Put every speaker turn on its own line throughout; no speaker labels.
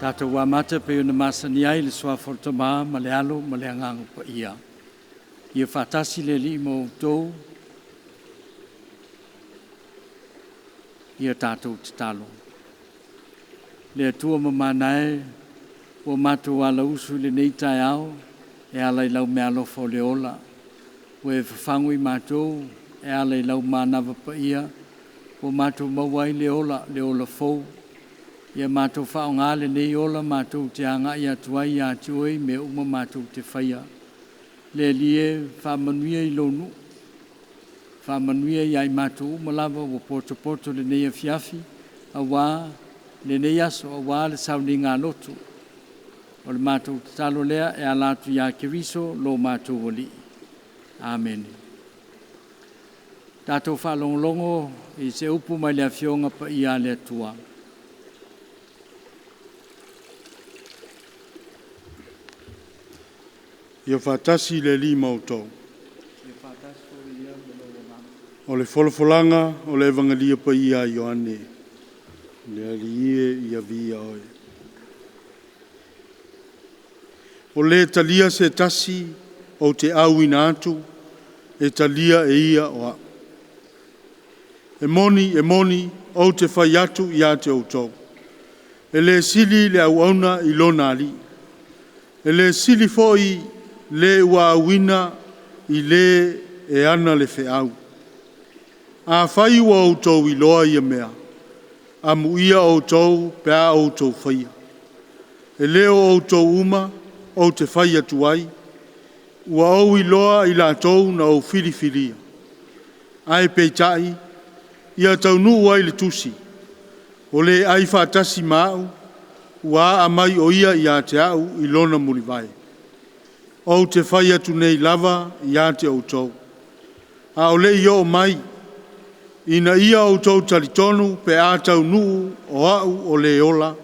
Tatou amata pei ona masani ai le suafa o le Tama ma le Alo ma le Agaga Paia. Ia faatasi le Alii ma outou. Ia tatou tatalo. Le Atua mamana e, ua matou alausu i lenei taeao e ala i lau meaalofa o le ola. Ua e fafagu i matou e ala i lau manava paia, ua matou maua ai le ola, le ola fou. Ia matou faaaoga lenei ola matou te agai atu ai ia te oe i mea uma matou te faia. Le Alii e, faamanuia i lou nuu, faamanuia ia i matou uma lava ua potopoto i lenei afiafi, aua lenei aso, aua le sauniga lotu. O le matou tatalo lea e ala atu ia Keriso lo matou Alii. Amene. Tatou faalogologo i se upu mai le Afioga Paia a le Atua.
Ia faatasi le Alii ma outou.
Ia faatasi foi ia ma lou agaga.
O le folafolaga o le Evagelia Paia a Ioane. Le Alii e, ia viia Oe. O le talia se tasi ou te auina atu, e talia e ia o au. E moni, e moni, ou te fai atu ia te outou, e le sili le auauna i lona alii, e le sili foi le ua auina i le e ana le feau. Afai ua outou iloa ia mea, amuia outou pe a outou faia. E le o outou uma ou te fai atu ai, ua ou iloa i latou na ou filifilia. Ae peitai, ia taunuu ai le tusi, o le ai faatasi ma au, ua aa mai o ia ia te au i lona mulivae. Ou te fai atu nei lava ia te outou, a o le i oo mai, ina ia outou talitonu pe a taunuu o au o le ola.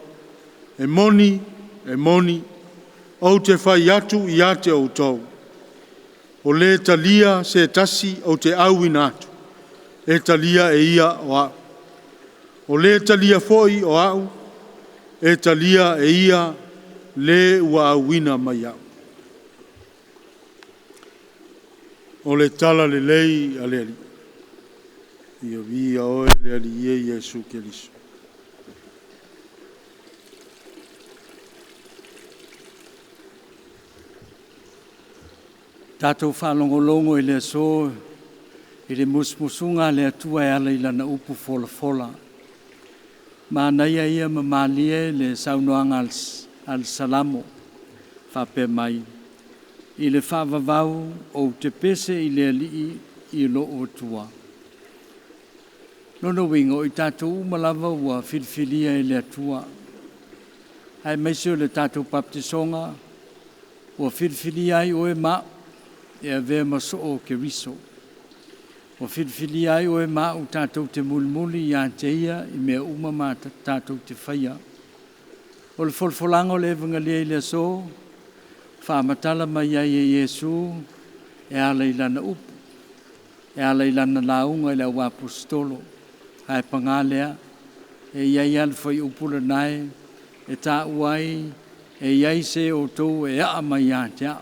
E moni, e moni, ou te fai atu ia te outou, o le talia se tasi ou te auina atu, e talia e ia o au. O le talia foi o au, e talia e ia le ua auina mai au. O le Tala Lelei a le Alii. Ia viia Oe le Alii e Iesu Keriso.
Tatou faalogologo i le aso i le musumusuga a le Atua e ala i lana upu folafola. Manaia ia ma malie le saunoaga a le Salamo faapea mai, i le faavavau ou te pese i le Alii i lou Atua. Lona uiga, o i tatou uma lava ua filifilia e le Atua, aemaise o le tatou baptisoga, ua filifilia ai oe ma au e avea ma soo o Keriso. Ua filifilia ai oe ma au tatou te mulimuli ia te ia i mea uma ma tatou te faia. O le folafolaga o le Evagelia i le aso, faamatala mai ai e Iesu e ala i lana upu, e ala i lana lauga i le auaposeitolo. Ae paga lea, e i ai lava le fuaiupu lena e taua ai, e i ai se o outou e aa mai ia te au.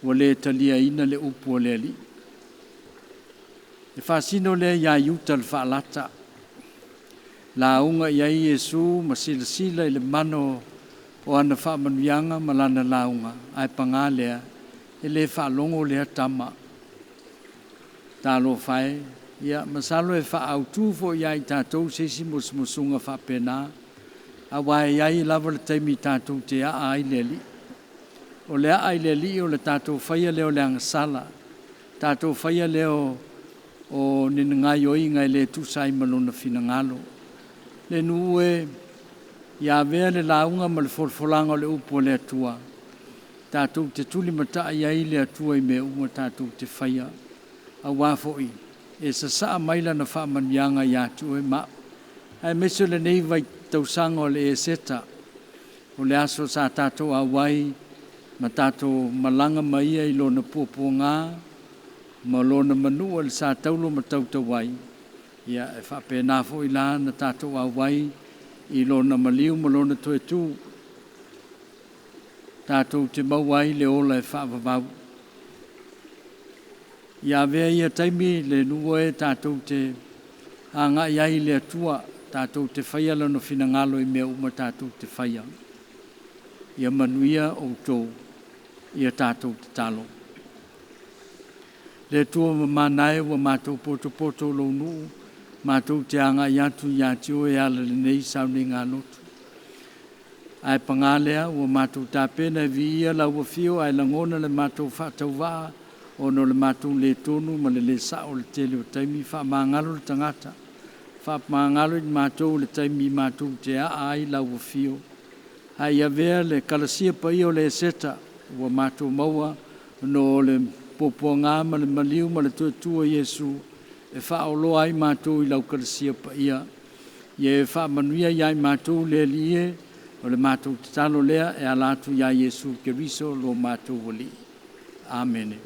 Ua le taliaina le upu a le Alii. E faasino lea ia Iuta le faalata, lauga i ai Iesu ma silasila i le mana o ana faamanuiaga ma lana lauga, ae paga lea, e le faalogo lea tama. Talofa e, ia masalo e faaautu foi ia i tatou se isi musumusuga faapena, aua e i ai lava le taimi tatou te aa ai le Alii. O le aa i le Alii o le tatou faia lea o le agasala, tatou faia lea o ni gaoioiga e le tusa ai ma lona finagalo. Le nuu e, ia avea le lauga ma le folafolaga o le upu a le Atua, tatou te tulimatai ai le Atua i mea uma tatou te faia, aua foi e sasaa mai lana faamanuiaga ia te oe ma au. Aemaise o lenei vaitausaga o le Eseta, o le aso sa tatou auai ma tatou malaga ma ia i lona puapuaga ma lona manua i le sa taulo ma tautau ai, ia e faapena foi la na tatou auai i lona maliu ma lona toe tu, tatou te maua ai le ola e faavavau. Ia avea ia taimi le nuu e tatou te agai ai i le Atua, tatou te faia lona finagalo i mea uma tatou te faia. Ia manuia outou, ia tatou tatalo. Le Atua mamana e ua matou potopoto lou nuu, matou te agai atu ia te oe e ala i lenei sauniga lotu. Ae paga lea ua matou tapena e viia lau afio ae lagona le matou faatauvaa ona o le matou le tonu ma le le sao o le tele o taimi. Faamagalo le tagata, faamagalo i matou le taimi matou te aa ai lau afio. Ae ia avea le kalasia paia o le Eseta ua matou maua ona o le puapuaga ma le maliu ma le tuatua Iesu e faaoloa ai matou i lau kalasia paia. Ia e faamanuia ia i matou le Alii e, o le matou tatalo lea e ala atu ia Iesu Keriso lo matou Alii. Amene.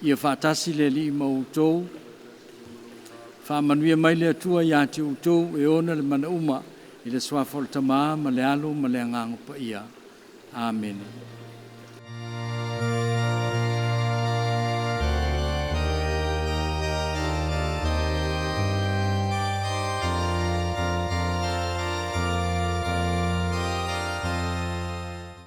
Ia faatasi le Alii ma outou, faamanuia mai le Atua ia te outou e ona le mana uma i le suafa o le Tama ma le Alo ma le Agaga Paia. Amene.